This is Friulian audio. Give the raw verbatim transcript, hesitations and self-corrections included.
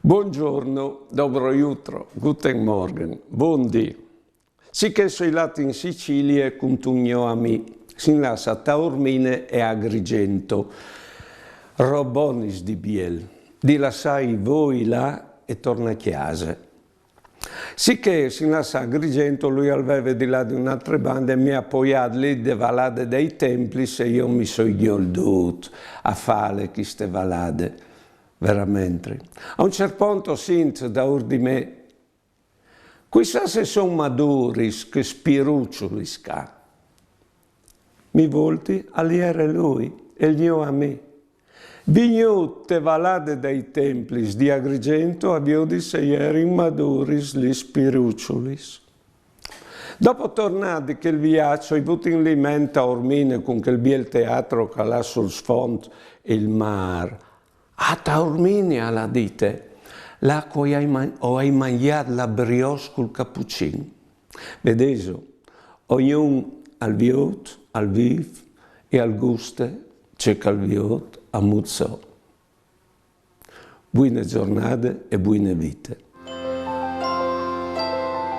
Buongiorno, dobro jutro, guten Morgen, bundì. Sichè soi lât in Sicilie cuntun gno amì, sin lâts a Taormine e Agrigento. Robonis di biel, di lassâi voi là e tornâ a cjase. Sichè sin lâts a Agrigento, lui al veve di lâ di une altre bande, mi à poiât li de Valade dai Templis e jo mi soi gjoldût a fâle cheste valade, verementri. A un ciert pont o sint daûr di me: «Cui sa se a son maduris chês piruçulis ca?» Mi volti, al jere lui, il gno amì. Vignût te Valade dai Templis di Agrigento a viodi se a jerin maduris lis piruçulis. Dopo tornât di chel viaç, o ai vût in ment Taormine cun chel biel teatro che al à sul sfont il mâr. «A Taormine», al à dite, «là che o ai man-, o ai mangjât la brioche cul capuçin.» Vedêso, ognun al viôt, al vîf e al guste ce che al viôt amût so. Buine zornade e buine vite.